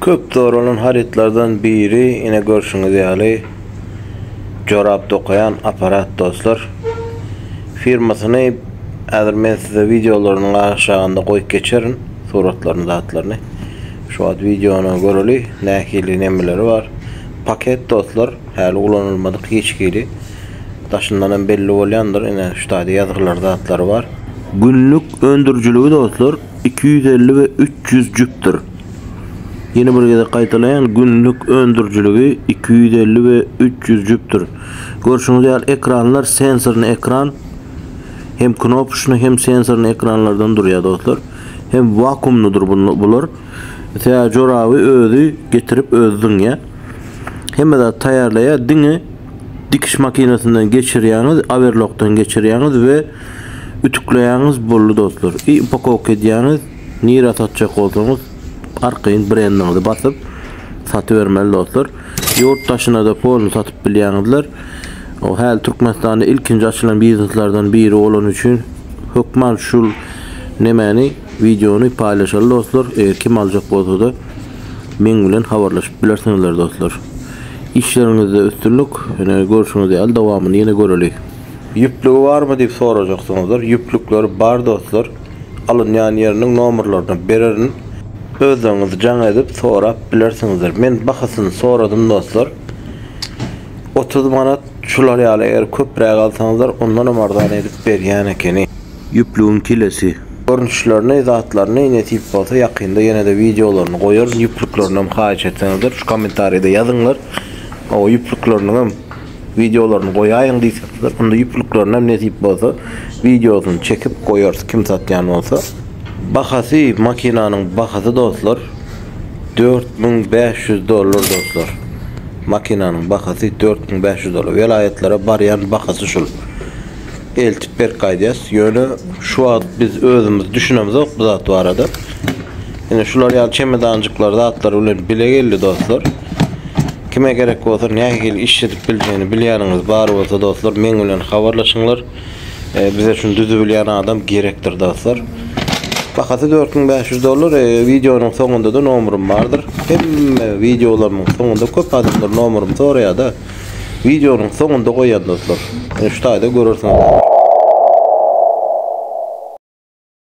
Köp soralan harytlardan biri ine görşüňiz ýaly jorap dokaýan aparat dostlar. Firmasyny häzir men size wideolarynyň aşagynda goýup geçerin suratlaryny zatlaryny. Şu wagt wideony göreli nähili nemeleri bar. Paket dostlar häli ulanylmadyk hiç hili. Daşyndan hem belli bolýandyr ine şu taýda ýazgylar zatlary bar. Günlük öndürijiligi dostlar 250 we 300 jüpdür. Ýene bir gezek gaýtalaýan, günlük öndürijiligi 250 we 300 jüpdür. Görşüňiz ýaly ekranlar sensorny ekran hem knopuşny hem sensorny ekranlardan durýar dostlar. Hem wakuumlydyr bular. Tä joraby özi getirip özi zyňýar. Hemme zat taýýarlaýar. Diňe dikiş makinasyndan geçirýäňiz, overlockdan geçirýäňiz we ütükleýäňiz boldy dostlar. I upakowka edýäňiz. Nirä satjak bolsaňyz arkaýyn brendiňizi basyp satybermeli dostlar. Ýurt daşynada polny satyp bilýäňizler. O häli Türkmenistanda ilkinji açylan bizneslerden biri bolany üçin hökman şul nemäni wideony paýlaşaly dostlar. Eger kim aljak bolsada meň bilen habarlaşyp bilersiňizler dostlar. Işleriňizde üstünlik. Ine görşüňiz ýaly dowamyny ýene göreli. Ýüplügi barmy diýip sorajaksyňyzlar. Ýüplükleri bar dostlar. Alynýan ýeriniň nomerlerini bererin. Özleriňiz jaň edip sorap bilersiňizler. Men bahasyny soradym dostlar. 30 manat şular ýaly eger köpräk alsaňyzlar ondanam arzan edip berýän ekeni. Ýüplügiň kilesi. Görnüşlerini zatlaryny nesip bolsa ýakynda ýene-de wideolaryny goýaryn. Ýüplüklerinem haýyş etseňizler şu kommentariýada ýazyňlar. O ýüplükleriniňem Wideolaryny goýaýyň diýseňizler, onda ýüplüklerinem nesip bolsa wideosyny çekip goýarys kim satýan bolsa. Bahasy makinanyň bahasy dostlar 4500 dollar dostlar. Makinanyň bahasy 4500 dollar. Welaýatlara barýan bahasy şul. Eltip berip gaýdýas. Ýöne şu wagt biz özümiz düşünemzok bu zat barada. Ine şular ýaly çemedanjyklar zatlar bilen bile geldi dostlar. Kime gerek bolsa nähili işledip biljegini bilýäniňiz bar bolsa dostlar meň bilen habarlaşyňlar. E, bize şuny düzübilýän adam gerekdir dostlar. Bahasy 4500 dollar. E, wideonyň soňunda da nomerim bardyr. Hemme wideolarymyň soňunda köp adamlar nomerimi soraýar-da. Wideonyň soňunda goýýan dostlar. Ine şu taýda görersiňiz.